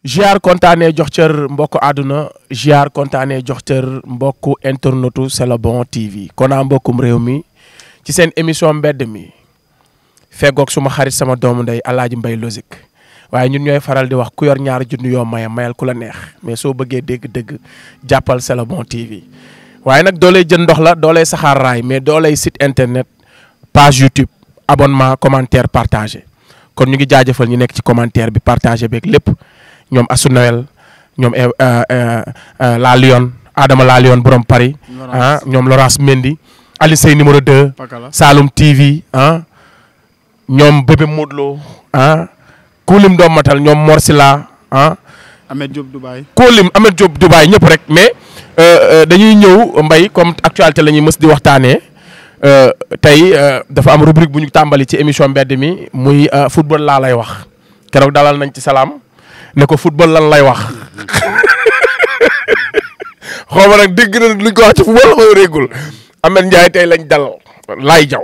ziar kontaanee jox cër mbokku àdduna ziar kontaanee jox cër mbokku internetu C'est le bon TV konaa mbokkum réew mi ci seen émission mbedd mi feggoog suma xarit sama doomu ndey Alaaji Mbay Logique waaye ñun ñooy faral di wax ku yor ñaari junni yoo mayal ku la neex mais soo bëggee dégg-dëgg jàppal C'est le bon TV waaye nag dooley jën ndox la dooley saxaar raay mais dooley site internet page YouTube abonnement commentaire partagé kon ñu ngi jaajëfal ñu nekk ci commentaire bi partagé beeg lépp ñoom Assou Noël ñoom La Lyon Adama La Lyon borom Paris ah ñoom Laurence Mendy Ali Sey numéro 2 Saloum TV ah ñoom Bébé Modlo ah Koulim doom matal ñoom Morsila ah Ahmed Diop Dubaï Koulim Ahmed Diop Dubaï ñëpp rek mais dañuy ñëw mbay comme actualité la ñuy mës di waxtaanee tey dafa am rubrique bu ñu tàmbali ci émission mbedd mi muy football laa lay wax keroog dalal nañ ci salaam ne ko football lan lay wax xaw ma nag dégg na luñ ko wax ci football xaw réegul Ahmed Ndiaye tey lañ dal laay jaw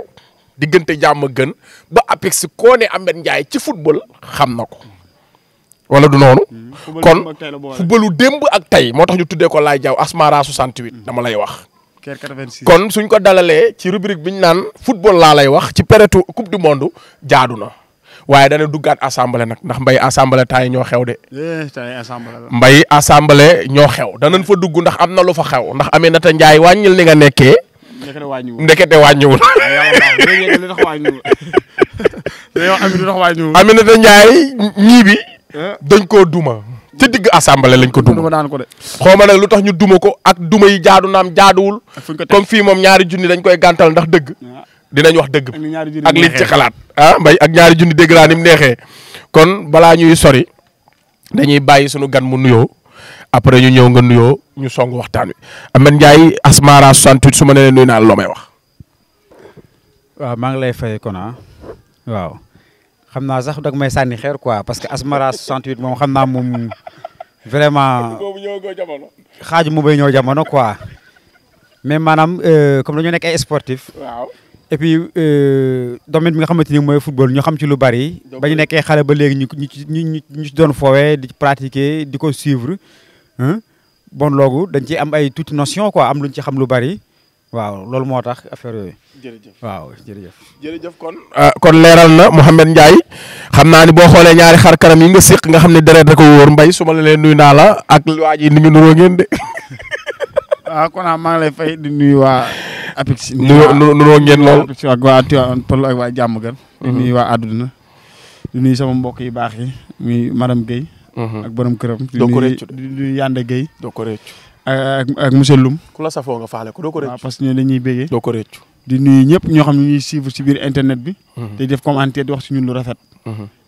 diggante jàmm gën ba Apex koo ne Ahmed Ndiaye ci football xam na ko wala du noonu. kon footballu démb ak tey moo tax ñu tuddee ko laay jaw Asmara 68 dama lay wax. kon suñ ko dalalee ci rubrique bi ñu naan football laa lay wax ci période coupe du monde jaadu na. waaye dana duggaat assemblée nag ndax mbay assemblée taay ñoo xew de. mbay assemblée ñoo xew danañ fa dugg ndax am na lu fa xew ndax Aminata Ndiaye wàññil ni nga nekkee. ndekete wàññiwul. Aminata Ndiaye ñii bi dañ koo duma. ci digg assemblée lañ ko duma. xaw ma nag lu tax ñu duma ko ak duma yi jaadu naam jaaduwul. comme fii moom ñaari junni dañ koy gàntal ndax dëgg. dinañ wax dëgg ak liñ ci xalaat ah mbay ak ñaari junni dégg laa ni mu neexee kon balaa ñuy sori dañuy bàyyi suñu gan mu nuyoo après ñu ñëw nga nuyoo ñu song waxtaan wi Ahmed Ndiaye Asmara 68 su ma nee nuyu naa loo may wax. waaw maa ngi lay fay Kona waaw xam naa sax dag may sànni xeer quoi parce que Asmara 68 moom xam naa moom vraiment xaaju mu bay ñëw jamono quoi mais maanaam comme dañoo nekk ay sportif. waaw. et puis domaine bi nga xamante ni mooy football ñu xam ci lu bari ba ñu nekkee xale ba léegi ñu ci doon foowee di pratiquer di ko suivre bon loogu dañ ci am ay toute notion quoi am luñ ci xam lu bari waaw loolu moo tax affaire yooyu. jërëjëf waaw jërëjëf. jërëjëf kon. kon leeral na Mouhamed Ndiaye xam naa ni boo xoolee ñaari xar kanam yi nga séq nga xam ne deret da ko wóor mbay su ma la leen nuyu naa la ak waa ji ni ngi nuroo ngeen de. waaw kon maa ngi lay fay di nuyu waa. Apex nuroo ngeen lool Apex ak waa Tivaouane Peulh ak waa jàmm gan di nuyu waa àdduna di nuyu sama mbokk yi baax yi muy madame Guèye ak borom këram di nuyu Yande Guèye doo ko réccu ak monsieur Loum ku la safoo nga faale ko doo ko réccu waaw parce que ñoo dañuy bégee doo ko réccu di nuyu ñëpp ñoo xam ne ñuy suivre ci biir internet bi te def commentaire di wax ci ñun lu rafet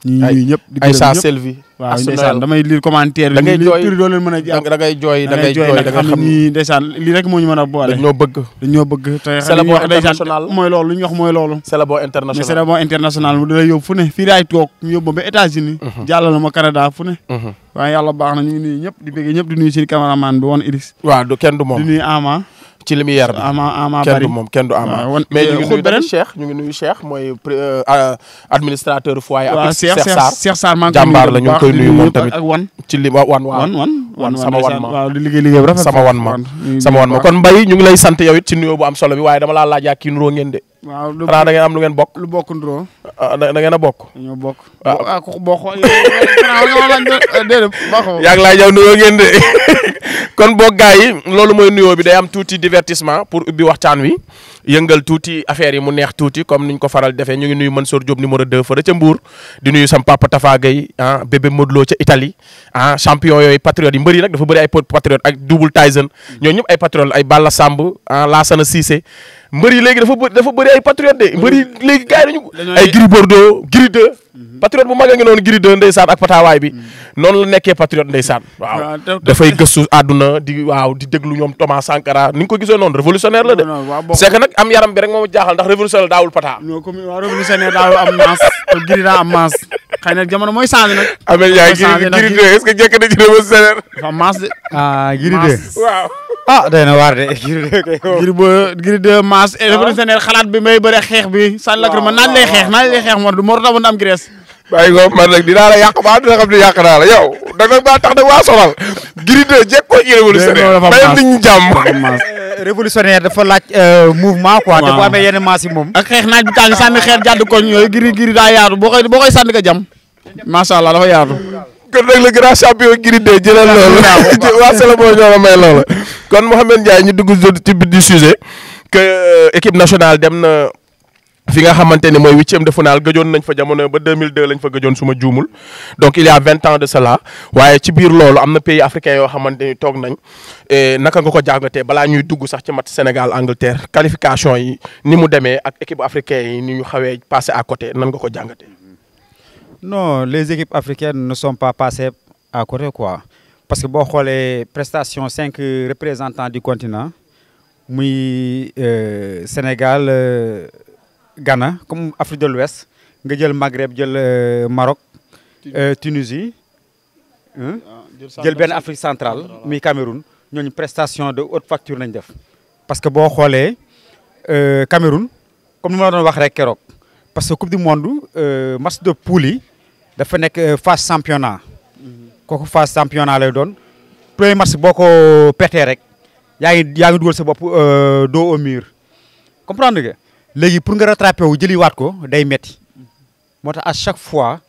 ñu nuyu ñëpp di ay sa selvi waaw ndeysaan damay lire commentaire da ngay jooy turi doo leen mën a jàpp da ngay jooy da ngay jooy da nga xam ni ndeysaan lii rek moo ñu mën a boole dañoo bëgg te C'est le bon international mooy loolu lu ñu wax mooy loolu C'est le bon mais international C'est le bon international mu da lay yóbbu fu ne fii daay toog ñu yóbbu ba États-Unis jàllal ma Canada fu ne waaye yàlla baax na ñu ngi nuyu ñëpp di bëgg ñëpp di nuyu seen cameraman bi woon Iris waaw du kenn du moom di nuyu Ama ci lumière bi Ama kenn bari du moom kenn du Ama waaw mais ñu ngi nuyu beneen Cheikh ñu ngi nuyu Cheikh mooy administrateur foyer waaw Apex Cheikh Sarr maa ngi jàmbaar la ñu ngi koy nuyu moom tamit ak wan ci li wan sama wan ma waaw di liggéey bu rafet sama wan ma kon Mbaye ñu ngi lay sant yow it ci nuyoo bu am solo bi waaye dama laa laaj yaa kii nuroo ngeen de waaw xanaa da ngeen am lu ngeen bokk lu bokk nduroo da ngeen a bokk dañoo bokk waaw boo xool déedéet baaxoo yaa ngi laay jaw nuyoo ngeen de kon boo gars yi loolu mooy nuyoo bi day am tuuti divertissement pour ubbi waxtaan wi yëngal tuuti affaire yi mu neex tuuti comme niñ ko faral defee ñu ngi nuyu Mansour Diop numéro 2 fële ca Mbour di nuyu sam papa Tafa Gueye ah bébé Modlo ca Italie ah champion yooyu patriote yi mbëri nag dafa bëri ay patriote ak Double Tyson ñooñu ñëpp ay patriote ay Balla Samb ah Lassana Cissé mbër yi léegi dafa bëri ay patriote de mbër yi léegi gars yi dañu ay Gris Bordeaux Gris 2 patriote bu mag a ngi noonu Gris 2 ndeysaan ak patawaay bi noonu la nekkee patriote ndeysaan waaw dafay gëstu àdduna di déglu ñoom Thomas Sankara ni nga ko gisee noonu révolutionnaire la de c'est que nag am yaram bi rek moom jaaxal ndax révolutionnaire daawul pata non comme waaw révolutionnaire daawul am maas te Gris daa am maas xëy na jamono mooy changé nag amee yaay Gris 2 est-ce que jekk na ci révolutionnaire dafa maas de Gris 2 waaw ah day na waar de Gris 2 maas révolutionnaire xalaat bi may bëre xeex bi sànni la ma naaj lay xeex moo tax am Grèce bàyyi ko man nag dinaa la yàq ba dina xam ne yàq naa la yow da nga maa tax nag waa sonal Gris 2 jekk ko révolutionnaire bayal nit ñi jàmm révolutionnaire dafa laaj mouvement quoi te bu amee yenn maas yi moom ak xeex naaj bi tàng sànni xeer jàdd koñ yooyu Gris daa yaatu boo koy sànni ko jam macha allah dafa yaatu kon nag le grand champion Gris 2 jëlal loolu waa Sela boo ñoo la may loola kon Mouhamed Ndiaye ñu dugg ci biir du sujet que équipe nationale dem na fi nga xamante ne mooy 8e de finale gëjoon nañ fa jamono ba 2002 lañ fa gëjoon suma juumul donc il y a 20 ans de cela waaye ci biir loolu am na pays africain yoo xamante ni toog nañ naka nga ko jàngatee balaa ñuy dugg sax ci match Sénégal Angleterre qualification yi ni mu demee ak équipe africaine yi ni ñu xawee passé à côté nan nga ko jàngatee. non les équipes africaines ne sont pas passées à côté quoi parce que boo xoolee prestation 5 représentants du continent muy Sénégal. Ghana comme Afrique de l'Ouest nga jël Maghreb jël Maroc Tunisie jël benn Afrique centrale muy Cameroun ñooñu prestation de haute facture nañ def parce que boo xoolee Cameroun comme ni ma la doon wax rek keroog parce que coupe du monde match de poule yi dafa nekk phase championnat kooku phase championnat lay doon premier match boo ko pertee rek yaa ngi dugal sa bopp dos au mur comprendre nga léegi pour nga rattrapé wu jëliwaat ko day metti moo tax à chaque fois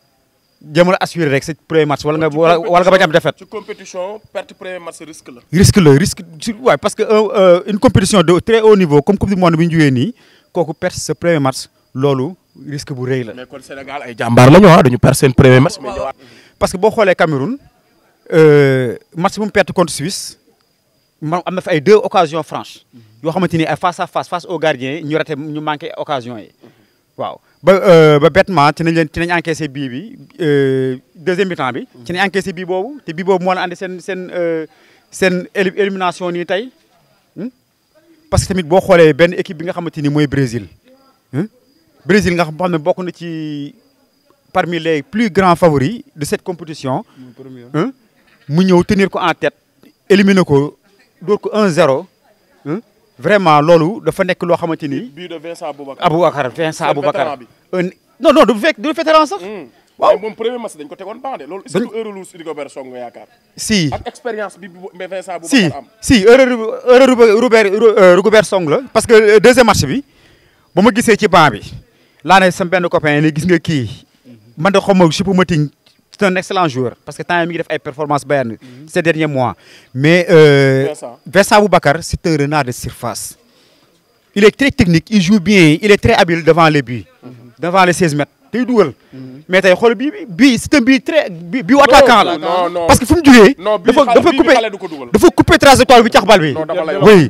jéem a assuré rek sa premier match wala nga bañ am défaite. ci compétition perte premier match risque la. risque waaye parce que une compétition de très haut niveau comme coupe du monde bi ñu jógee nii kooku perte sa premier match loolu risque bu rëy la. mais kon Sénégal ay jàmbaar la ñu dañu perte seen premier match. mais ñëwaat parce que boo xoolee Cameroun match bu mu perte contre Suisse moom am na fa ay 2 occasions franches. yoo xamante ni ay face à face au gardien ñu raté ñu manqué occasion yi waaw ba bêtement ci nañ encaissé bii bi deuxième mi-temps bi ci nañ encaissé bii boobu te bii boobu moo la andi seen élimination nii tey parce que tamit boo xoolee benn équipe bi nga xamante ni mooy Brésil nga xam ne bokk na ci parmi les plus grands favoris de cette compétition mu ñëw tenir ko en tête éliminer ko dóor ko 1-0 vraiment loolu dafa nekk loo xamante ni. bii de Vincent Aboubacar. non du vétéran sax. waaw moom premier match dañ ko tegoon baax de loolu. est-ce que erreur lu Rigobert Song nga yaakaar. si ak expérience bi Vincent Aboubacar am. si erreur Rigobert Song la. parce que deuxième match bi ba ma gisee ci banc bi laa ne sama benn copain ni gis nga kii man de xaw ma Choupo-Moting c'est un excellent joueur parce que temps mi ngi def ay performances Bayern ces derniers mois mais Vincent Aboubacar c'est un renard de surface il est très technique il joue bien il est très habile devant les buts devant les 16 mètres tey dugal mais tey xool bii c'est un bii très bii attaquant la parce que fu mu jógee dafa coupé trajectoire bi cax bal bi oui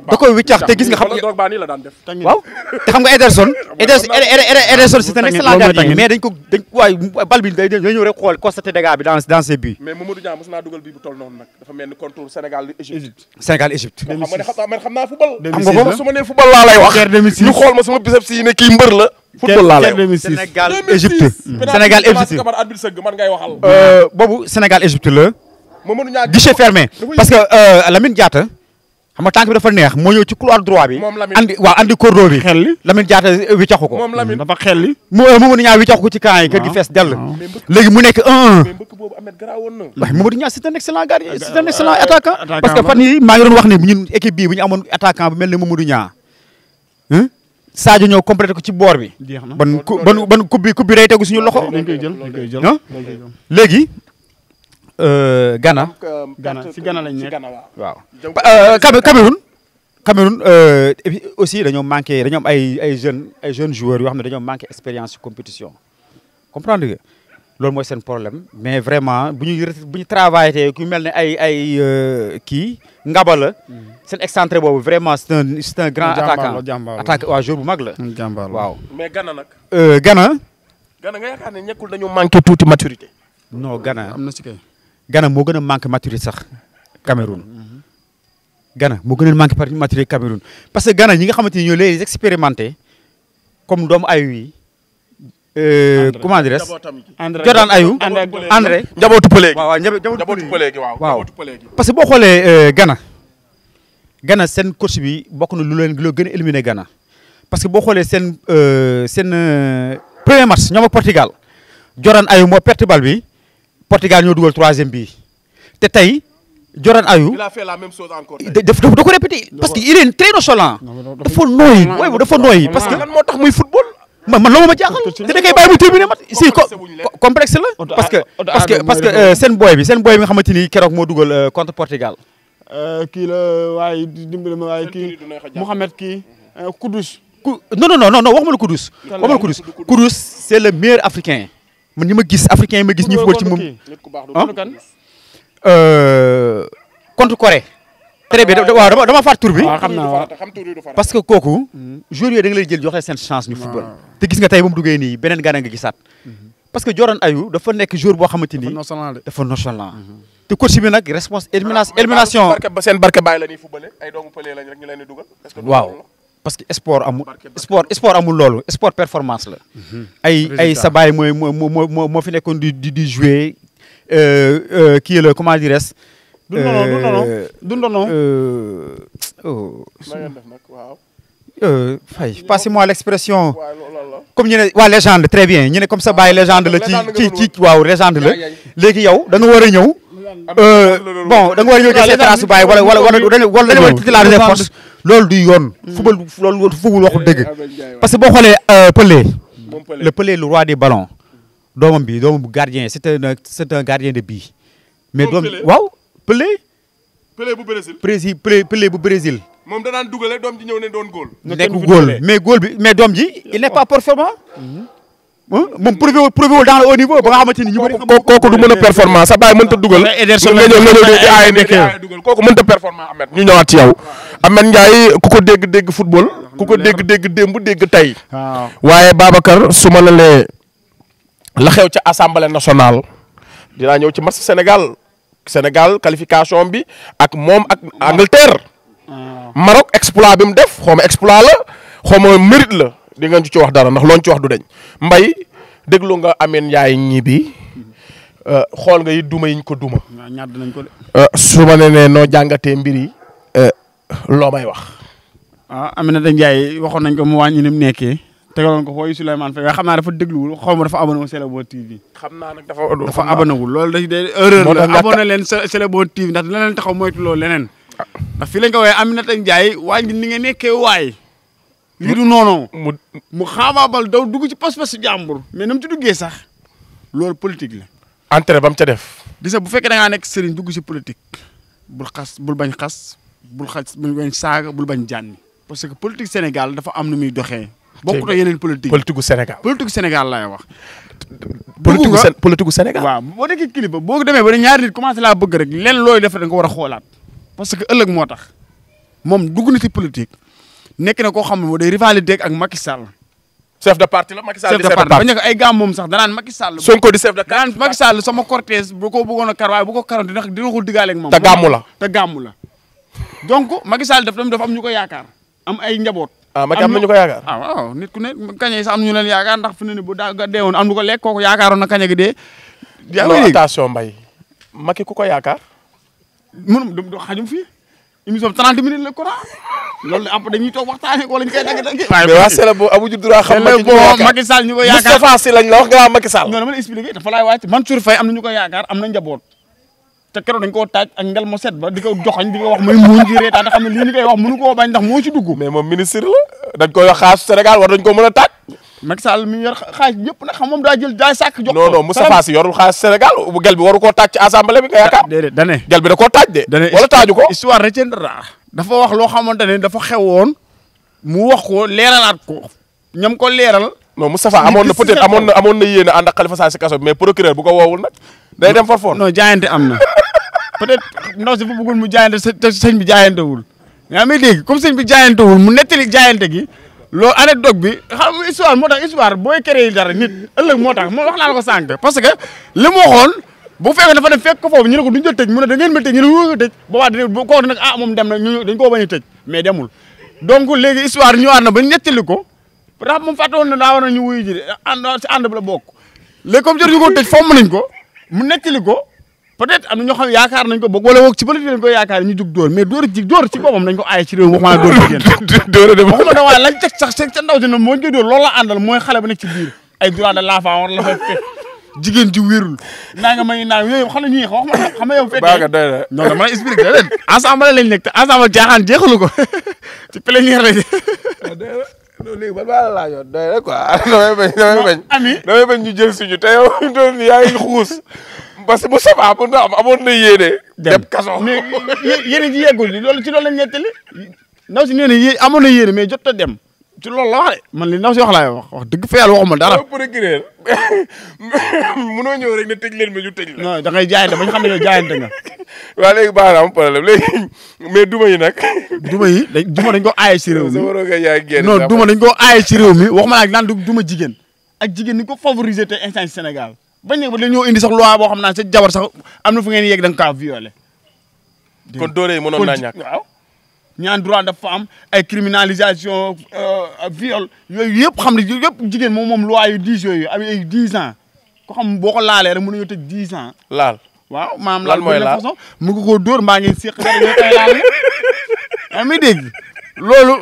da koy wiccax te gis nga xam waaw te xam nga Ederson c'est un excellent gardien mais dañ waay bal bi day ñëw rek xool constaté dégâts bi dans ses buts mais Mamadou Niang mos naa dugal bii bu toll noonu nag dafa mel ni contre Sénégal Égypte xam naa football xam nga su ma nee football laa lay wax ñu xool ma sama biceps yi ne kii mbër la football laa lay Sénégal Égypte Sénégal Égypte boobu Sénégal Égypte la guichet fermé parce que Lamine Diatta xam nga tànk bi dafa neex moo ñëw ci couloir droit bi andi corridor bi Lamine Diatta wiccaxu ko dafa xelli Mamadou Niang wiccaxu ko ci camp yi kër gi fees dell léegi mu nekk 1-1 waaye Mamadou Niang c'est un excellent gardien c'est un excellent attaquant parce que fan yi maa ngi doon wax ne ñun équipe bii bu ñu amoon attaquant bu mel ne Mamadou Niang Sadio ñëw complété ko ci boor bi ban coupe bi day tegu suñu loxo dañ koy jël léegi Ghana si Ghana lañ nekk waaw Cameroun aussi dañoo am ay jeunes joueurs yoo xam ne dañoo manqué expérience ci compétition comprendre nga loolu mooy seen problème mais vraiment bu ñu travaillé ku mel ne ay kii Ngaba la seen excentré boobu vraiment c'est un grand attaquant waaw joueur bu mag la waaw mais Ghana nag Ghana nga yaakaar ne ñekkul dañu manqué tuuti maturité non Ghana am na si kay Ghana moo gën a manqué maturité sax Cameroun Ghana moo gën a manqué maturité Cameroun parce que Ghana ñi nga xamante ni ñoo les expérimenté comme doomu ayu yi comment dirais Jordan Ayew André njabootu pële gi waaw njabootu pële gi waaw parce que boo xoolee Ghana seen coach bi bokk na lu gën a éliminer Ghana parce que boo xoolee seen premier match ñoom ak Portugal Jordan Ayew moo perte bal bi Portugal ñoo dugal 3e bi te tey Jordan Ayew il a fait la même chose encore. da ko répété parce que il est très nonchalant dafa nooy booy dafa nooy parce que lan moo tax muy football. man loolu ma jaaxal te da ngay bàyyi mu terminé mat si complexe la parce que seen boy bi nga xamante ni keroog moo dugal contre Portugal. kii la waaye dimbali ma waaye kii Mouhamed kii Kudus. non waxuma la Kudus. waxuma la Kudus Kudus c'est le meilleur africain man ñi ma gis africain yi ma gis ñu football ci moom. contre Corée. très bien waaw dama faat tur bi. xam naa parce que kooku. joueurs yooyu da nga lay jël jox leen seen chance ñu football. te gis nga tey ba mu duggee nii beneen gànnaar nga gisaat. parce que Jordan Ayew dafa nekk joueur boo xamante ni. dafa nonchalant. te coach bi nag élimination. seen barke bàyyi la ñuy footballé ay doomu pëlee lañ rek ñu leen di dugal. waaw parce que sport amul loolu sport performance la. ay sa baay moo fi nekkoon di jouer kii la comment dirais-je. du ndono. Passez-moi l'expression. comme ñu ne waa légende très bien ñu ne comme ça bàyyi légende la ci waaw légende la léegi yow da nga war a ñëw. bon da nga war a ñëw jël sa trace bàyyi wala dañu war a titulariser force loolu du yoon. loolu waxul dëgg. parce que boo xoolee Pelé. le Pelé le roi des ballons. doomam bu gardien c'est un gardien de but. mais doom waaw Pelé. Pelé bu Brésil. Pelé bu Brésil. moom da daan dugale doom ji ñëw ne doon góol. nekk góol mais doom ji il n'est pas performant. moom prouvé wul dans le haut niveau ba nga xamante ni ñu bëri. kooku du mën a performant sa baay mënta dugal. dugal kooku mënta performant Ahmed ñu ñëwaat ci yow. Ahmed Ndiaye ku ko dégg football. ku ko dégg démb dégg tey. waaye Babacar su ma la xew ca assemblée nationale dinaa ñëw ci match Sénégal qualification bi ak moom ak Angleterre. Maroc exploit bi mu def xaw ma exploit la xaw ma mérite la di ngeen ci wax dara ndax looñ ci wax du deñ Mbaye déglu nga Ameth Ndiaye ñi bi xool nga yi duma yiñ ko duma. ñaar dinañ ko de. su ma nee noo jàngatee mbir yi loo may wax. Aminata Ndiaye waxoon nañ ko mu wàññi ni mu nekkee tegaloon ko fooy Souleymane Faye xam naa dafa dégluwul xaw ma dafa abonné wu Sélébo TV. xam naa nag dafa abonné wul loolu day erreur la abonné leen Sélébo TV ndax dina leen taxaw moytu loolu leneen. ndax fii lañ ko waxee Aminata Ndiaye wàññi ni nga nekkee waay. lii du noonu. mu xaabaabal daw dugg ci pas-pas si jàmbur. mais na mu ci duggee sax loolu politique la. entrée ba mu ca def. gis nga bu fekkee da ngaa nekk sëriñ dugg si politique bul bañ xas bul bañ saaga bul bañ jànni. parce que politique Sénégal dafa am nu muy doxee. bokkut ak yeneen politique gu Sénégal. politique Sénégal laay wax. politique gu Sénégal. waaw boo nekkee kilifa boo demee ba ne ñaari nit commencé laa bëgg rek lenn looy def da nga ko war a xoolaat. parce que ëllëg moo tax moom dugg na ci politique nekk na koo xam ne moo day rivalité ak Macky Sall. chef de parti la Macky Sall di chef de parti ba nekk ay gars moom sax danaan Macky Sall. Sonko di chef de danaan Macky Sall sama cortège bu ko bëggoon a kar waaye bu ko karoon dina ko digaale ak moom. te gàmmu la. donc Macky Sall dafa am ñu ko yaakaar am ay njaboot. Macky am na ñu ko yaakaar. waaw nit ku ne kañe sax am ñu leen yaakaar ndax fu ne ni bu deewoon am lu ko lekk kooku yaakaaroon na kañe gi dee. yaa ngi attention Mbaye Macky ku ko yaakaar. mënum du xajum fii émission 30 minutes la Kora loolu après dañuy toog waxtaanee ko lañ koy dagg. mais waa Sénégal amuñu droit xam Macky Sall ñu ko yaakaar Moustapha Sy lañ la wax nga wax Macky Sall. non dama la expliqué dafa laay wàcc Mansour Faye am na ñu ko yaakaar am na njaboot te keroog dañ koo taaj ak ngel mo set ba di ko joxañ di ko wax muy muñ di reetaan te xam ne lii ni koy wax mënu koo bañ ndax moo ci dugg. mais moom ministre la dañ koy wax xaasu Sénégal war dañ ko mën a taaj. Macky Sall mi yor xaalis yëpp nag xam moom daa jël daay sàkk jox ko. non Moustapha Sy yorul xaalis Sénégal bu gel bi waru koo taaj ci assemblée bi nga yaakaar. déedéet dane gel bi da koo taaj de. wala taaju ko histoire retiendra dafa wax loo xamante ne dafa xewoon mu wax ko leeralaat ko ñam ko leeral. non Moustapha amoon na peut-être amoon na yéene ànd ak Khalifa Sall si kaso bi mais procureur bu ko woowul nag day dem farfoon. non jaayante am na peut-être ndaw si fa bëggoon mu jaayante te sëñ bi jaayantewul yaa ngi dégg comme sëñ bi jaayantewul mu nettali jaayante gi loolu anecdote bi xam nga histoire moo tax histoire booy créé dara nit ëllëg moo tax moo wax naa la ko sànq parce que li mu waxoon bu fekkee dafa dem fekk ko foofu ñu ne ko duñu jël tëj mu ne da ngeen ma tëj ñu ne wóor nga tëj boobaa kooku nag moom dem na ñu dañ koo bañ a tëj mais demul donc léegi histoire ñëwaat na ba nettali ko ndax moom fàtte woon na daa war na ñu wuyu ji si ànd bi la bokk léegi comme jot ñu ko tëj fomm nañ ko mu nettali ko peut-être am na ñoo xam yaakaar nañ ko bokk wala woog ci politique lañ ko yaakaar ñu jug dóor mais dóor ci boppam dañ ko aaye ci réew waxuma dóor jigéen waxuma da waaye lañ teg sax ca ndaw si na moo koy dóor loolu la àndal mooy xale ba nekk ci biir ay droit de l'enfant war la fay fekk jigéen ji wérul naa nga may naan yooyu xam na ñii xam nga yow fekkee baaga doy na non dama la expliqué da leen ensemble lañ nekk te ensemble jaaxaan jeexalu ko ci plénière la non léegi man maa la laajoon doy na quoi damay bañ ñu jël suñu te yow doon yaa ngi xuus parce que Moustapha mën na am amoon na yéene dem kaso mais yéene ji yeggul ni loolu ci loolu lañ nettali ndaw si nee na amoon na yéene mais jot a dem ci loolu la wax de man li ndaw si wax laay wax dëgg fa yàlla waxuma dara procureur mënoo ñëw rek ne tëj leen ma ñu tëj la non da ngay jaayante ba ñu xam ne yow jaayante nga waaw léegi baax na am problème léegi mais duma yi nag duma dañ ko aaye ci réew mi non duma dañ ko aaye ci réew mi waxuma nag naan duma jigéen ak jigéen ni ko favoriser te instant Sénégal bañ ne ba dañoo indi sax loi boo xam naa sa jabar sax am na fu ngeen yegg da nga kaa violé kon doore yi mënoon naa ñàkk waaw ñaan droit de femme ay criminalisation viol yooyu yëpp xam ne yëpp jigéen moom loi yu 10 yooyu ay 10 ans ko xam boo ko laalee rek mën nañoo tëj 10 ans laal waaw maam laal mooy laal façon mu ngi koo dóor mbaa ngeen séq dara ñoo koy laal yaa ngi dégg loolu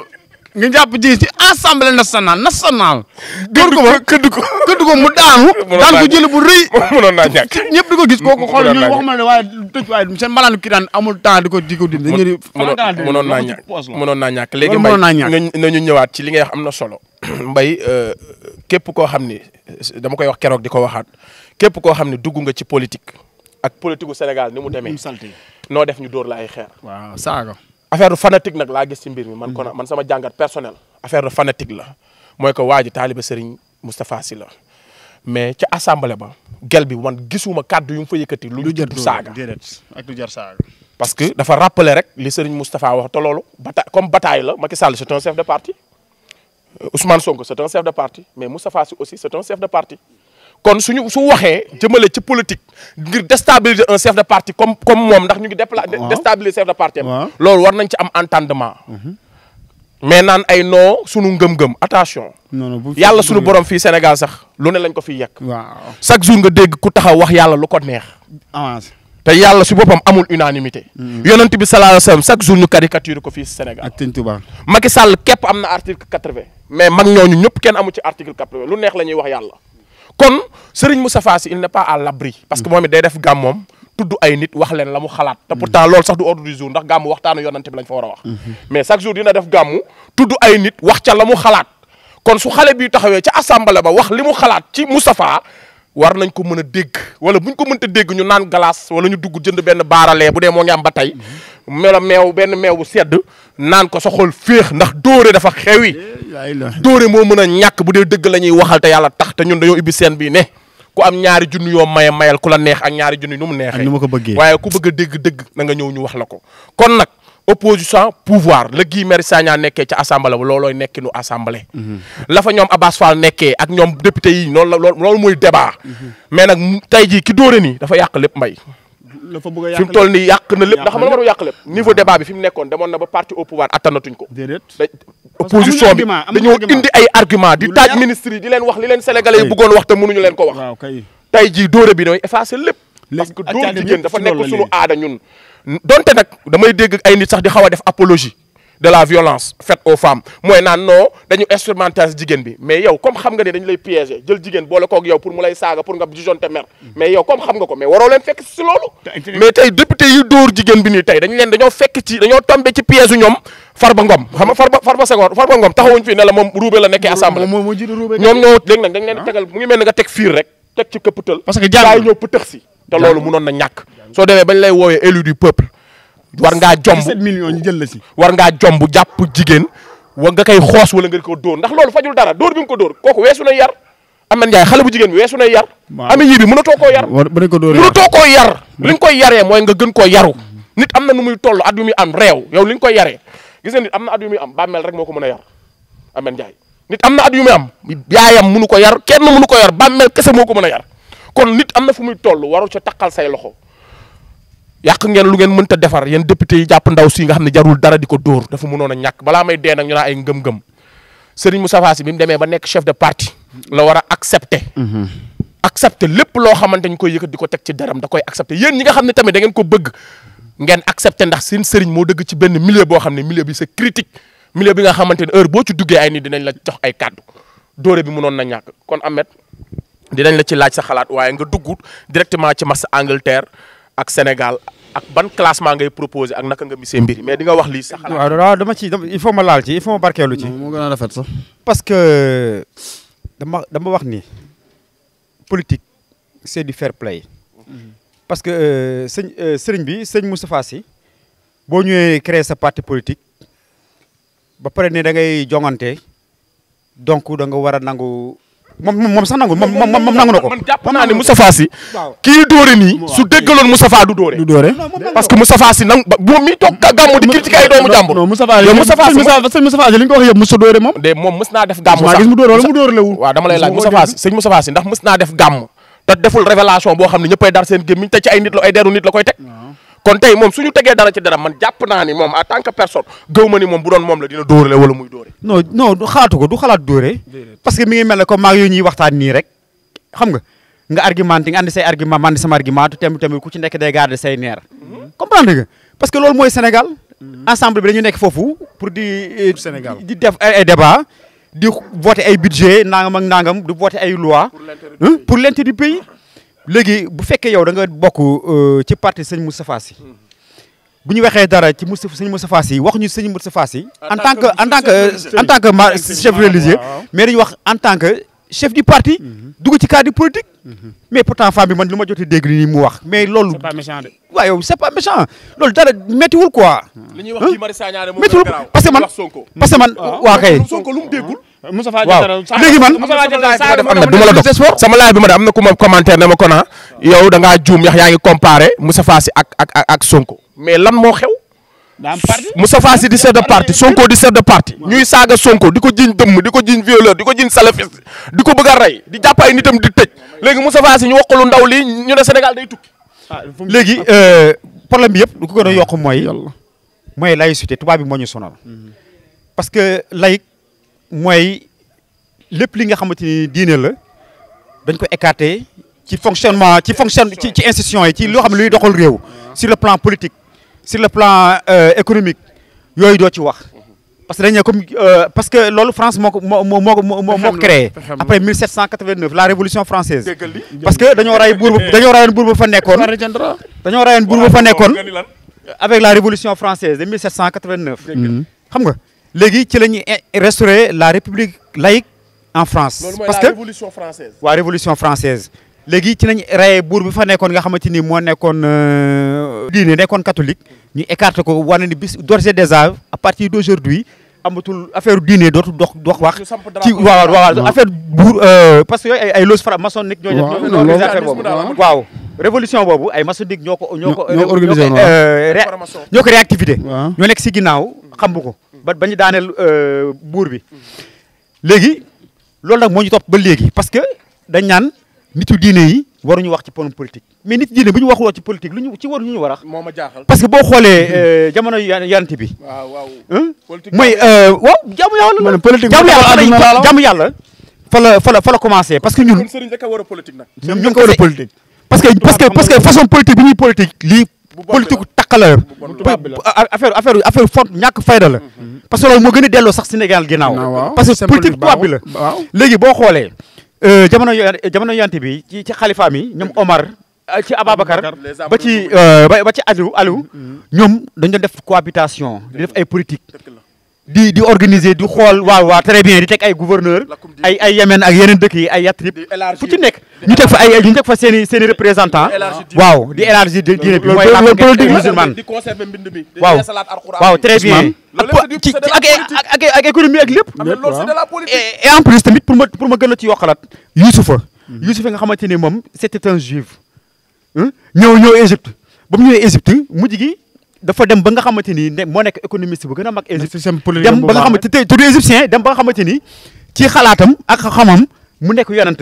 nga jàpp ji ci assemblée nationale dóor ko ba këdd ko mu daanu daan ko jël bu rëy mënoon naa ñàkk ñëpp di ko gis kooku xool ñu wax ma ne waaye tëj waaye seen malaanu kii daan amul temps di ko dindi mënoon naa ñàkk léegi Mbaye nañu ñëwaat ci li ngay wax am na solo Mbaye képp koo xam ni dama koy wax keroog di ko waxaat képp koo xam ne dugg nga ci politique ak politique gu Sénégal ni mu demee noo def ñu dóor la ay xeer waaw saaga affaire de fanatique nag laa gis ci mbir mi man kon man sama jàngat personnel affaire de fanatique la mooy que waa ji taaliba Serigne Moustapha Sy la mais ca assemblée ba gel bi man gisuma kàddu yu mu fa yëkkati lu jër saaga ak lu jar saaga parce que dafa rappeler rek li Serigne Moustapha wax te loolu comme bataille la Macky Sall c'est un chef de parti Ousmane Sonko c'est un chef de parti mais Moustapha Sy aussi c'est un chef de parti kon su waxee jëmale ci politique ngir déstabiliser un chef de parti comme moom ndax ñu ngi déstabiliser chef de parti am loolu war nañ ci am entendement mais naan ay non sunu ngëm-ngëm attention yàlla sunu borom fii Sénégal sax lu ne lañ ko fiy yekk chaque jour nga dégg ku taxaw wax yàlla lu ko neex avancé te yàlla si boppam amul unanimité yonent bi sallallahu alayhi wasallam chaque jour ñu caricature ko fii Sénégal ak Sëñ Tuubaa Macky Sall képp am na article 80 mais mag ñooñu ñëpp kenn amu ci article 80 lu neex la ñuy wax yàlla kon Serigne Moustapha Sy il n'est pas à l'abri parce que moom it day def gàmmoom tudd ay nit wax leen la mu xalaat te pourtant loolu sax du ordre du jour ndax gàmmu waxtaanu yonante bi lañ fa war a wax mais chaque jour dina def gàmmu tudd ay nit wax ca la mu xalaat kon su xale bi taxawee ca assemblée ba wax li mu xalaat ci Moustapha war nañ ko mën a dégg wala buñ ko mënta dégg ñu naan glace wala ñu dugg jënd benn baaralee bu dee moo ngi am ba tey benn meew bu sedd naan ko sa xol féex ndax dóore dafa xewi dóore moo mën a ñàkk bu dee dëgg la ñuy waxal te yàlla tax te ñun dañoo ibbi seen bii ne ku am ñaari junni yoo mayal ku la neex ak ñaari junni nu mu neexee waaye ku bëgg a dégg dëgg na nga ñëw ñu wax la ko kon nag opposition pouvoir la Guy Marius Sagna nekkee ca assemblée ba loolooy nekkinu assemblée la fa ñoom Abass Fall nekkee ak ñoom député yi loolu mooy débat mais nag tey jii ki dóore nii dafa yàq lépp Mbaye fi mu toll nii yàq na lépp ndax xam nga yàq lépp niveau débat bi fi mu nekkoon demoon na ba parti au pouvoir attanatuñ ko opposition bi dañoo indi ay argument di taaj ministre yi di leen wax li leen sénégalais yi bëggoon wax te mënuñu leen ko wax tey jii dóore bi damay effacer lépp parce que dóor jigéen dafa nekk suñu aada ñun donte nag damay dégg ay nit sax di xaw a def apologie de la violence faite aux femmes mooy naan non dañu instrumentaliser jigéen bi mais yow comme xam nga ne dañu lay piéger jël jigéen boole koog yow pour mu lay saaga pour nga disjoncter mer mais yow comme xam nga ko mais waroo leen fekk si loolu mais tey député yi dóor jigéen bi nii tey dañoo tombé ci piège u ñoom Farba Ngom xam nga Farba Ngom taxawuñ fii ne la moom ruube la nekkee assemblée ñoom ñoo léegi nag dañ leen tegal mu ngi mel ni nga teg fiir rek teg ci këpptal parce que jaay ñëw pëtëx si te loolu mënoon na ñàkk soo demee bañ lay woowee élu du peuple war ngaa jomb 7 millions ñu jël la si war ngaa jomb jàpp jigéen wa nga koy xoos wala nga ko dóor ndax loolu fajul dara dóor bi nga ko dóor kooku weesu na yar Ameth Ndiaye xale bu jigéen bi weesu na yar ami yi bi mënatoo koo yar mënatoo koo yar li nga koy yaree mooy nga gën koo yaru nit am na nu muy toll at yu muy am réew yow li nga koy yaree gis nga nit am na at yu muy am bàmmeel rek moo ko mën a yar Ameth Ndiaye nit am na at yu muy am yaayam mënu ko yar kenn mënu ko yar bàmmeel kese moo ko mën a yar kon nit am na fu muy toll waru ca takkal say loxo yàq ngeen lu ngeen mënta defar yéen député yi jàpp ndaw si nga xam ne jarul dara di ko dóor dafa mënoon a ñàkk balaa may dee nag ñu naa ay ngëm-ngëm Serigne Moustapha Sy bi mu demee ba nekk chef de parti la war a accepter lépp loo xamante ñu koy yëkkat di ko teg ci deram da koy accepter yéen ñi nga xam ne tamit da ngeen ko bëgg ngeen accepter ndax seen Serigne moo dëgg ci benn milieu boo xam ne milieu bi c'est critique milieu bi nga xamante ne heure boo ci duggee ay nit dinañ la jox ay kàddu dóore bi mënoon na ñàkk kon Ameth dinañ la ci laaj sa xalaat waaye nga dugg directement ci match Angleterre ak Sénégal ak ban classement ngay proposé ak naka nga misee mbiri mais di nga wax lii sa xalaat. waaw dama ci il faut ma laal ci il faut ma barkeelu ci. moo gën a rafet sax. parce que dama wax ni politique c'est du fair play. parce que sëriñ bi sëñ Moustapha Sy boo ñëwee créer sa parti politique ba pare ne da ngay jongante donc da nga war a nangu. moom sax nangu moom nangu na ko. man jàpp naa ne Moustapha Sy kii dóore nii su déggaloon Moustapha du dóore. parce que Moustapha Sy nang moom mi toog gàmmu di critiquer ay doomu jàmbur. non Moustapha Sy li nga ko wax yëpp mos a dóore moom. de moom mës naa def gàmmu sax gis mu dóore wala mu dóore lewul. waaw dama lay laaj Moustapha Sy ndax mës naa def gàmm te deful révélation boo xam ne ñëppay dar seen gémmiñ te ci ay deru nit la koy teg. kon tey moom suñu tegee dara ci dara man jàpp naa ni moom en tant que personne gëw ma ni moom bu doon moom la dina dóorale wala muy dóore. non du xalaat dóore. parce que mi ngi mel ne comme maa ngi yow ñuy waxtaan nii rek xam nga argumenté nga andi say argument man andi sama argument te tamit ku ci nekk day garder say neer. comprendre nga parce que loolu mooy Sénégal. ensemble bi dañu nekk foofu pour di def ay débat di voter ay budget nangam ak nangam di voter ay loi pour l'intérêt du pays. léegi bu fekkee yow da nga bokk ci parti sëñ Moustapha Sy bu ñu waxee dara ci sëñ Moustapha Sy waxuñu sëñ Moustapha Sy en tant que chef religieux mais dañu wax en tant que chef du parti dugg ci cadre politique mais pourtant femme bi man lu ma jotee dégg nii mu wax mais loolu c'est pas méchant de. waaw yow c'est pas méchant loolu dara méttiwul quoi li ñuy wax ci Mari Sagna moo méttiwul parce que man waa kay Sonko lu mu déggul. Moustapha waaw léegi man du ma la dog sama laaj bi ma am na ku ma commentaire ne ma ko yow da ngaa juum yaa ngi comparé Moustapha Sy ak Sonko mais lan moo xew. daa am parti Moustapha Sy di chef de parti Sonko di chef de parti ñuy saaga Sonko di ko jiñ dëmm di ko jiñ violeur di ko jiñ salafiste di ko bëgg a rey di jàpp ay nitam di tëj léegi Moustapha Sy ñu wax ko lu ndaw lii ñu ne Sénégal day tukki. léegi problème bi yëpp lu ko gën a yokk mooy laïcité tubaab bi moo ñu sonal parce que laïc mooy lépp li nga xamante ni diine la dañ ko écarté ci fonctionnement ci institution yi ci loo xam ne luy doxal réew sur le plan politique sur le plan économique yooyu doo ci wax parce que dañ ne comme parce que loolu France moo ko créé après 1789 la révolution française parce que dañoo rayoon buur ba fa nekkoon avec la révolution française de 1789 xam nga léegi ci la ñuy restaurer la république laïque en France. parce que révolution française. waa révolution française léegi ci lañ rayé buur bi fa nekkoon nga xamante ni moo nekkoon diine nekkoon catholique ñu écarté ko wane ni bis d'ores et déjà à partir d'aujourd'hui amatul affaire diine dootul dox wax ci waaw affaire buur parce que yooyu ay loge maçonnique ñoo organisé affaire boobu waaw révolution boobu ay maçonnique ñoo ko organisé ñoo ko réactivité ñoo nekk si ginnaaw xam ko ba ñu daaneel buur bi léegi loolu nag moo ñu topp ba léegi parce que dañ naan nitu diine yi waruñu wax ci politique mais nit diine bu ñu waxuloo ci politique lu ñu ci waruñu ñu war a. moo ma jaaxal parce que boo xoolee jamono yanti bi. waaw mooy waaw jaamu yàlla la. politique jaamu yàlla fa la commencé parce que ñun. kon sëriñ rek a war a politique nag. ñun ko war a politique. parce que façon politique bi ñuy politique lii. politique ku takk la affaire font ñàkk fayda la. parce que loolu moo gën a delloo sax Sénégal ginnaaw. parce que politique tubaab bi la. léegi boo xoolee. jamono yante bi ci xalifaam yi ñoom Omar ci Ababacar ba ci Aliou ñoom dañ doon def cohabitation di def ay politique di organiser di xool waaw très bien di teg ay gouverneur ay Yémen ak yeneen dëkk yi ay Yatrib fu ci nekk ñu teg fa seen i représentant waaw di élargir diine bi mooy la politique musulmane di conserver mbind bi waaw très bien ak économie ak lépp et en plus tamit pour ma gën a ci yokkalaat Youssoufa nga xamante ni moom c'était un juif ñëw Égypte ba mu ñëwee Égypte mujj gi dafa dem ba nga xamante ni moo nekk économiste bu gën a mag Égypte dem ba nga xamante te du égyptien dem ba nga xamante ni ci xalaatam ak xamam mu nekk yonent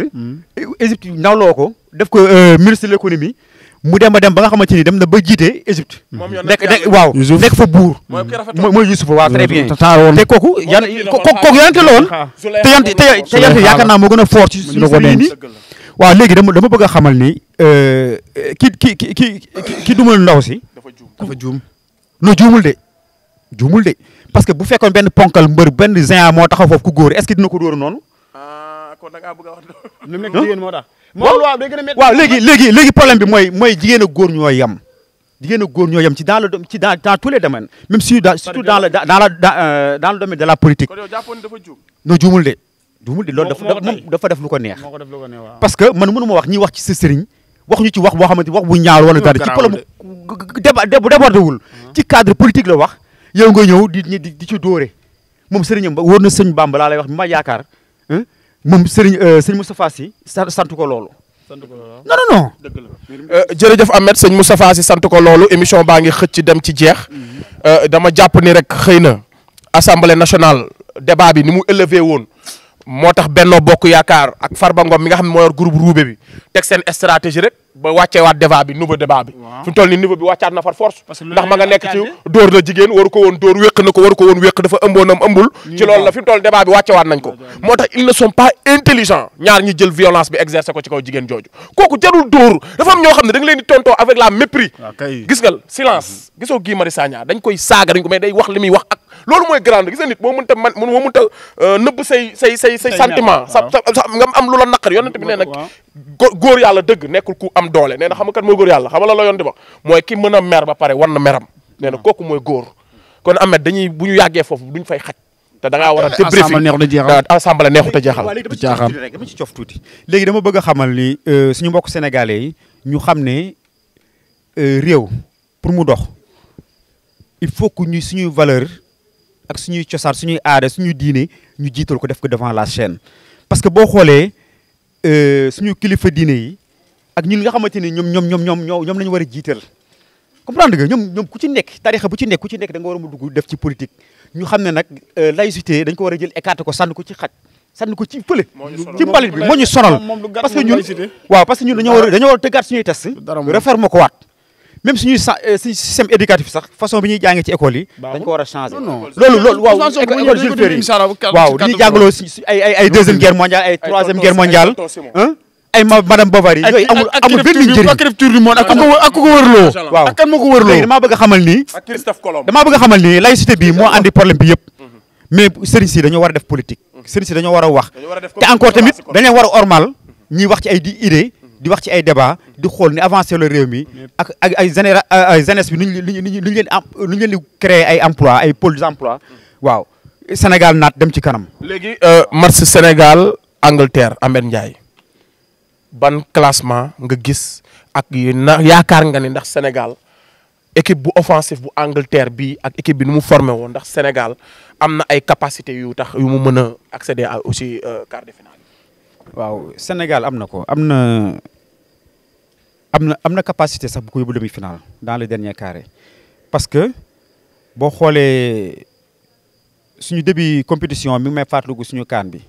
Égypte nawloo ko def ko ministre de l'économie mu dem ba nga xamante ni dem na ba jiite Égypte nekk fa buur mooy Youssoufa waaw très bien te kooku yonente la woon te yonente yaakaar naa moo gën a fort ci suñu nii waaw léegi dama bëgg a xamal ni ki dumal ndaw si dafa juum non juumul de parce que bu fekkoon benn ponkal mbër benn géant moo taxaw foofu ku góor est-ce que dina ko dóor noonu kon da ngaa bëgg a wax lu nekk jigéen moo tax moom loi day gën a métti. waaw léegi problème bi mooy jigéen ak góor ñoo yem. jigéen ak góor ñoo yem ci dans tous les domaines même surtout dans le domaine de la politique. kon yow jàppoon dafa juum. non juumul de loolu dafa def lu ko neex. parce que man mënu ma wax ñi wax ci sa sëriñ wax ñu ci wax boo xamante wax bu ñaaw wala dara ci problème bu débordé wul ci cadre politique la wax yow nga ñëw di ci dóore moom sëriñam ba wóor na sëñ Bamba laa lay wax mi ma yaakaar moom sëriñ Moustapha Sy sant ko loolu. non. dëgg la jërëjëf Ahmed sëñ Moustapha Sy sant ko loolu émission baa ngi xëcc dem ci jeex dama jàpp ni rek xëy na assemblée nationale débat bi ni mu élevé woon moo tax Benno Bokk Yaakaar ak Farba Ngom mi nga xam ne moo yor groupe Roubé bi teg seen stratégie rek ba wàcceewaat débat bi nouveau débat bi. fi mu toll nii niveau bi wàccaat na far force. ndax ma nga nekk ci dóor la jigéen waru ko woon dóor wéq na ko waru ko woon wéq dafa ëmboonam ëmbul. ci loolu la fi mu toll débat bi wàccewaat nañ ko. moo tax ils ne sont pas intelligents ñaar ñi jël violence bi exercer ko ci kaw jigéen jooju kooku jarul dóor dafa am ñoo xam ne da nga leen di tontoo avec la mépris. gis nga silence gisoo Guy Marius Sagna dañ koy saaga dañ ko mais day wax li muy wax ak loolu mooy grande gis nga nit moo mënta nëbb say sentiment nga am lu la naqar yonent bi nee nag góor yàlla dëgg nekkul ku am doole nee na xam nga kat mooy góor yàlla xam nga la yoon di wax mooy ki mën a mer ba pare war na meram nee na kooku mooy góor kon Ahmed dañuy bu ñu yàggee foofu duñ fay xaj te da ngaa war a débriefing assemblée neexut a jeexal dama ci cof tuuti léegi dama bëgg a xamal ni suñu mbokk sénégalais yi ñu xam ne réew pour mu dox il faut que ñu suñuy valeur ak suñuy cosaan suñuy aada suñuy diine ñu jiital ko def ko devant la chaîne parce que boo xoolee suñu kilifa diine yi ak ñun nga xamante ni ñoom la ñu war a jiital comprendre nga ñoom ku ci nekk tarixa bu ci nekk da nga war a mu dugg def ci politique ñu xam ne nag laïcité dañ ko war a jël écarté ko sànni ko ci xaj sànni ko ci fële ci mbalit bi moo ñu sonal parce que ñun dañoo war a tëggaat suñuy test réforme ko waat même suñuy système éducatif sax façon bi ñuy jàngee ci école yi dañ ko war a changer loolu waaw école Jules Ferry waaw dañuy jàngaloo ay deuxième guerre mondiale ay troisième guerre mondiale ay madame Bovary yooyu amul benn njëriñ architecture du monde ak ku ko wërloo waaw ak kan moo ko wërloo léegi damaa bëgg a xamal nii laïcité bi moo andi problème bi yëpp mais sëriñ si dañoo war a def politique sëriñ si dañoo war a wax te encore tamit dañ leen war a ormal ñiy wax ci ay idée di wax ci ay débat di xool ni avancé le réew mi ak ay jeunesse bi lu ñu leen di créer ay emploi ay pôles d'emploi waaw Sénégal naat dem ci kanam léegi match Sénégal Angleterre Ahmed Ndiaye ban classement nga gis ak yaakaar nga ni ndax Sénégal équipe bu offensif bu Angleterre bi ak équipe bi nu mu formé woon ndax Sénégal am na ay capacité yu tax yu mu mën a accéder à aussi quart de finale. waaw Sénégal am na ko am na capacité sax bu ko yóbbu demi-finale dans le dernier carré parce que boo xoolee suñu début compétition mi ngi may fàttaliku suñu CAN bi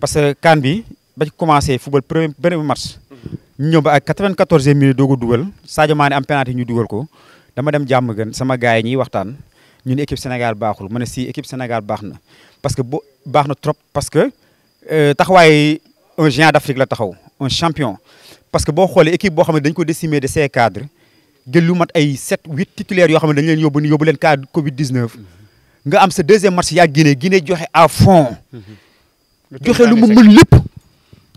parce que CAN bi ba ci commencé football premier match ñu ñëw ba ak 94e minute doog a dugal Sadio Mané am penalty ñu dugal ko dama dem jàmm gën sama gars yi ñuy waxtaan ñu ne équipe Sénégal baaxul ma ne si équipe Sénégal baax na parce que baax na trop parce que taxawaay un géant d'Afrique la taxaw un champion parce que boo xoolee équipe boo xam ne dañ ko décimé de ses cadres jël lu mat ay 7-8 titulaires yoo xam ne dañ leen yóbbu leen cadre Covid 19 nga am sa deuxième match yaa Guinée joxe à fond joxe lu mu mën lépp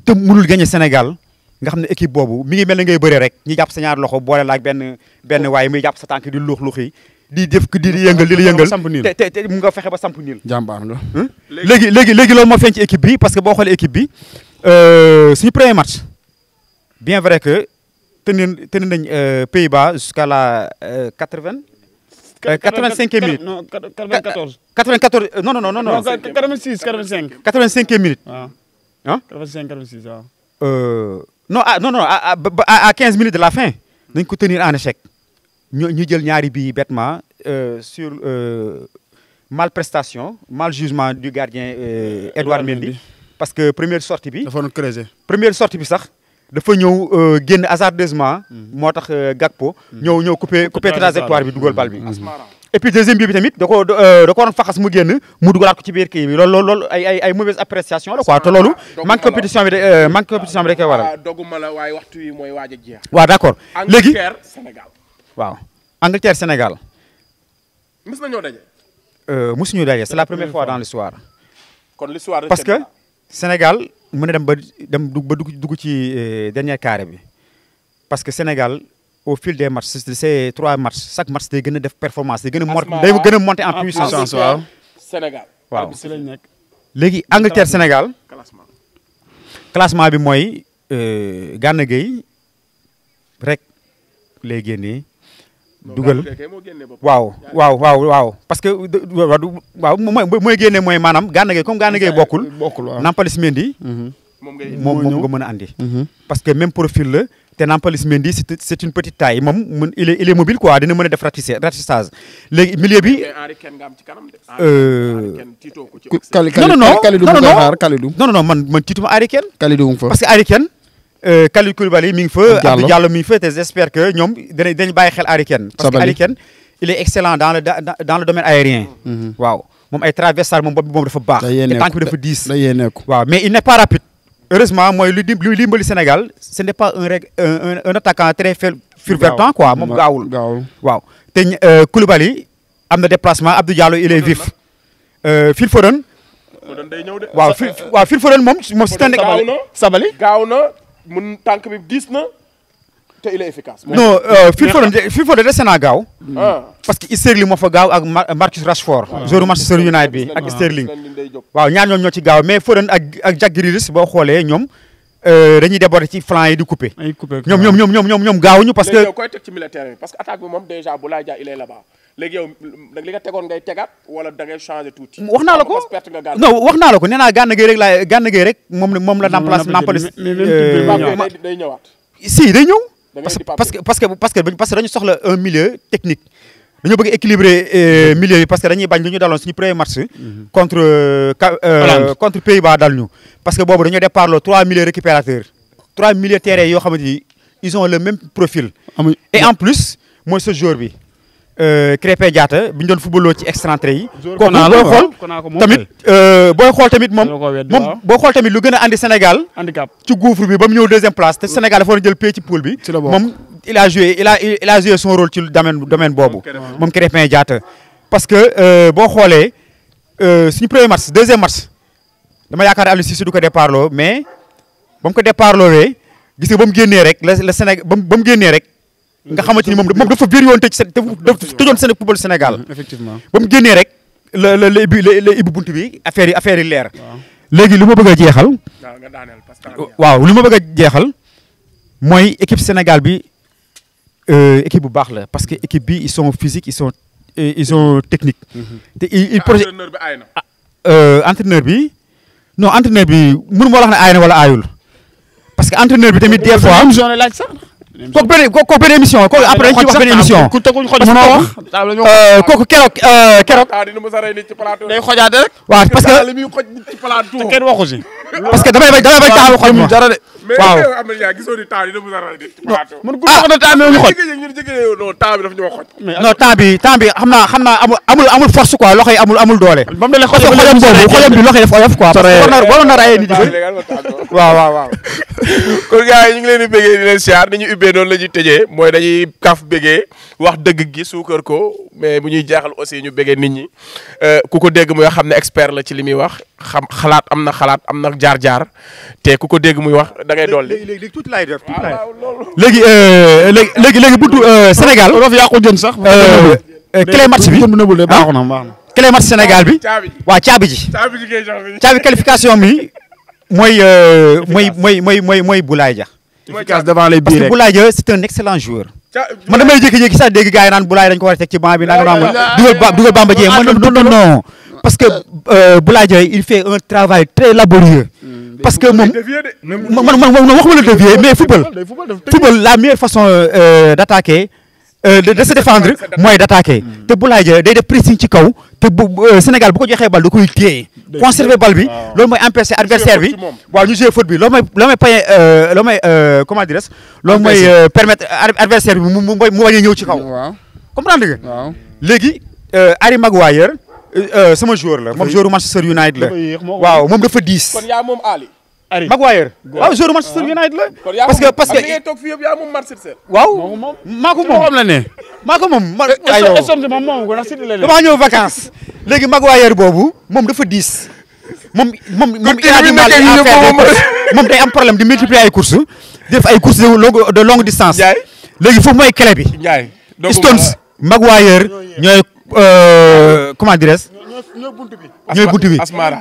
te mënul gagner Sénégal nga xam ne équipe boobu mi ngi mel ne ngay bëre rek ñi jàpp sa ñaar loxo boole la ak benn waaye muy jàpp sa tànk di luux yi di def di yëngal te mu nga fexe ba samp niil jàmbaar nga léegi loolu moo feeñ ci équipe bi parce que boo xoolee équipe bi suñu premier match bien vrai que tenir nañ Pays-Bas jusqu'à la 85e minute non 94 non 85e minute waaw ah 85 86 waaw non à 15 minutes de la fin nañ ko tenir en échec ñu jël ñaari bi bêtement sur mal prestation mal jugement du gardien Edouard Mendy parce que première sortie bi sax dafa ñëw génn hasardeusement moo tax Gakpo ñëw coupé trajectoire bi dugal bal bi et puis deuxième bi tamit da ko waroon faxas mu génn mu dugalaat ko ci biir kii bi loolu ay mauvaise appréciation la quoi te loolu manque compétition bi da koy waral doguma la waaye waxtu wi mooy waaj a jeex waaw d'accord léegi Angleterre Sénégal waaw Angleterre Sénégal mës nañoo daje musuñu daje c'est la première fois dans l'histoire kon l'histoire parce que Sénégal mën a dem ba dugg ci dernier carré bi parce que Sénégal au fil des matchs c'est 3 matchs chaque match day gën a def performance day gën a monter en puissance. waaw Sénégal. waaw si lañ nekk. léegi Angleterre Sénégal classement bi mooy Gana Gueye rek lay génnee. dugal waaw parce que waaw mooy génne mooy maanaam Gana Gueye comme Gana Gueye bokkul waaw Nampalys Mendy moom nga mën a andi parce que même profil la te Nampalys Mendy c'est une petite taille moom il est mobile quoi dina mën a def ratissage léegi milieu bi non man tiituma Harry Kane parce que Harry Kane Kalidou Koulibaly mi ngi fa Abdou Diallo mi ngi fa te j'espère que ñoom dañ bàyyi xel Harry Kane parce que Harry Kane il est excellent dans le domaine aérien waaw moom ay traversar moom bopp bi moom dafa baax te tànk bi dafa diis waaw mais il n'est pas rapide heureusement mooy lu dimbali Sénégal ce n'est pas un attaquant très fulgurant quoi moom gaawul waaw te Koulibaly am na déplacement Abdou Diallo il est vif Phil Foden waaw Phil Foden moom Sabali gaaw na mun tànk bi diis na te il est efficace. non Phil Foden des na gaaw. parce que Sterling moo fa gaaw ak Marcus Rashford. joueur Manchester United bi ak Sterling. waaw ñaar ñoo ci gaaw mais Foden ak Jack Grealish boo xoolee ñoom dañuy déborder ci flanc yi di couper. ñoom gaawuñu parce que. léegi yow koy teg ci militaire bi parce que attaque bi moom déjà Boulaye Dia il est là-bas léegi yow li nga tegoon ngay tegaat wala da ngay changer tuuti. wax naa la ko non wax naa la ko nee naa Gana Gueye rek moom la Nampalys day ñëwaat. si day ñëw. parce que dañu soxla un milieu technique dañoo bëgg équilibrer milieu yi parce que dañuy bañ lu ñu daloon suñu premier match contre Pays-Bas dal ñu parce que boobu dañoo départ le 3 milieux récupérateurs 3 milieux terrain yoo xamante ni ils ont le même profil et en plus mooy ce joueur bi Krépin Diatta bi ñu doon footballoo ci excentré yi kooku booy xool tamit moom booy xool tamit lu gën a andi Sénégal ci gouffre bi ba mu ñëw deuxième place te Sénégal dafa war a jël pied ci poule bi moom il a joué son rôle ci domaine boobu moom Krépin Diatta parce que boo xoolee suñu premier match deuxième match dama yaakaar Aliou Cissé du ko départ loo mais ba mu ko départ loowee gis nga ba mu génnee rek la Sénégal ba mu génnee rek nga xamante ni moom dafa bëri woon tëjoon seen football Sénégal effectivement ba mu génnee rek la ibbi bunt bi affaire yi leer léegi lu ma bëgg a jeexal waaw lu ma bëgg a jeexal mooy équipe Sénégal bi équipe bu baax la parce que équipe bi ils sont physiques ils sont techniques te il projet entraîneur bi non entraîneur bi mënu ma wax ne aay na wala aayul parce que entraîneur bi tamit des fois kooku benn émission kooku après dañ ci wax benn émission kooku keroog day xojaate rek waaw parce que li muy xoj nit ci plateau kenn waxu si parce que damay bañ taamu xoj ma dara de waaw mais am gisoo ni temps yi dina mos a rey nit ci plateau man ku wax na temps ñu xoj non temps bi daf ñoo xoj non temps bi xam naa amul force quoi loxo yi amul doole bam dalee xojam bi loxo yi def oyof quoi waroon na rayee nit yi waaw kon gars yi ñu ngi leen di bëggee di leen siyaar ni ñu ubbee noonu la ñuy tëjee mooy dañuy kaf bëggee wax dëgg gi suukar ko mais bu ñuy jeexal aussi ñu bëggee nit ñi ku ko dégg muy xam ne expert la ci li muy wax xalaat am na jaar-jaar te ku ko dégg muy wax da ngay dolli. léegi tuuti laay def léegi buntu Sénégal. dafa yàqu jën sax. clé match bi baax na clé match Sénégal bi. waaw caabi ji. caabi qualification mi mooy Boulaye Dia. efficace devant les parce que Boulaye Dia c'est un excellent joueur. man damay jékki-jékki sax dégg gars yi naan Boulaye dañ ko war a teg ci banc bi dugal Bamba Dieng non parce que Boulaye Dia il fait un travail très laborieux. parce que moom man waxuma la dévier mais football la meilleure façon d'attaquer de se défendre mooy d'attaquer te Boulaye Dia day def pressing ci kaw te Sénégal bu ko joxee bal da koy téye conserver bal bi loolu mooy empêcher adversaire bi waaw ñu jouer foot bi loolu mooy comment dirais-je loolu mooy permettre adversaire bi mu bañ a ñëw ci kaw comprendre nga léegi Harry Maguire sama joueur la moom joueur Manchester United la waaw moom dafa 10 kon yaa moom Ali Maguire waaw joueur Manchester United la parce que ngay toog fii yëpp yaa moom Manchester waaw maa ko moom damaa ñëw vacances léegi Maguire boobu moom dafa 10 moom il a du mal à faire des courses moom day am problème di multiplier ay courses di def ay courses de longue distance. léegi foofu mooy clé bi. Stones Maguire ñooy comment dirais-je. ñooy buntu bi Asmara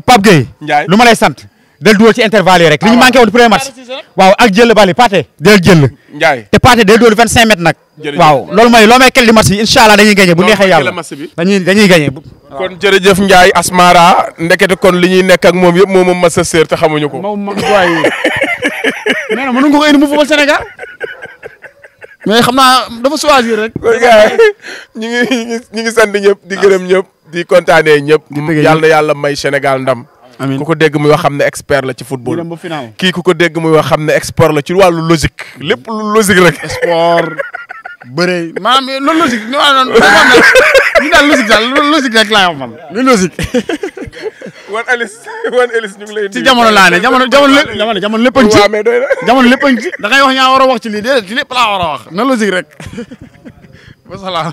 Pape Gueye. lu ma lay sant. del dugal ci intervalle yi rek li ñu manqué woon premier match. waaw ak jël bali Pathé del jël. te Pathé del dugal 25 mètres nag. waaw loolu mooy loo may kel di match bi incha allah dañuy gagné bu neexee yàlla dañuy gagné. kon jërëjëf Ndiaye Asmara ndekete kon li ñuy nekk ak moom yëpp moom ma sa sœur te xamuñu ko. moom waaye nee na mënu nga ko indi mu football Sénégal mais xam naa dafa choisir rek. kon gars ñu ngi sant ñëpp di gërëm ñëpp di kontaanee ñëpp. yàlla may Sénégal ndam. amiin ku ko dégg muy wax xam ne expert la ci football. kii ku ko dégg muy wax xam ne expert la ci wàllu logique lépp lu logique rek. sport bëre maanaam loolu logique ñu daal logique rek laa wax man lu logique. wan Alice ñu ngi lay. ci jamono laa ne jamono lépp a ngi ci. waaw mais doy na jamono lépp a ngi ci. da ngay wax ñaa war a wax ci lii déedéet ci lépp laa war a wax na logique rek. wasalaam.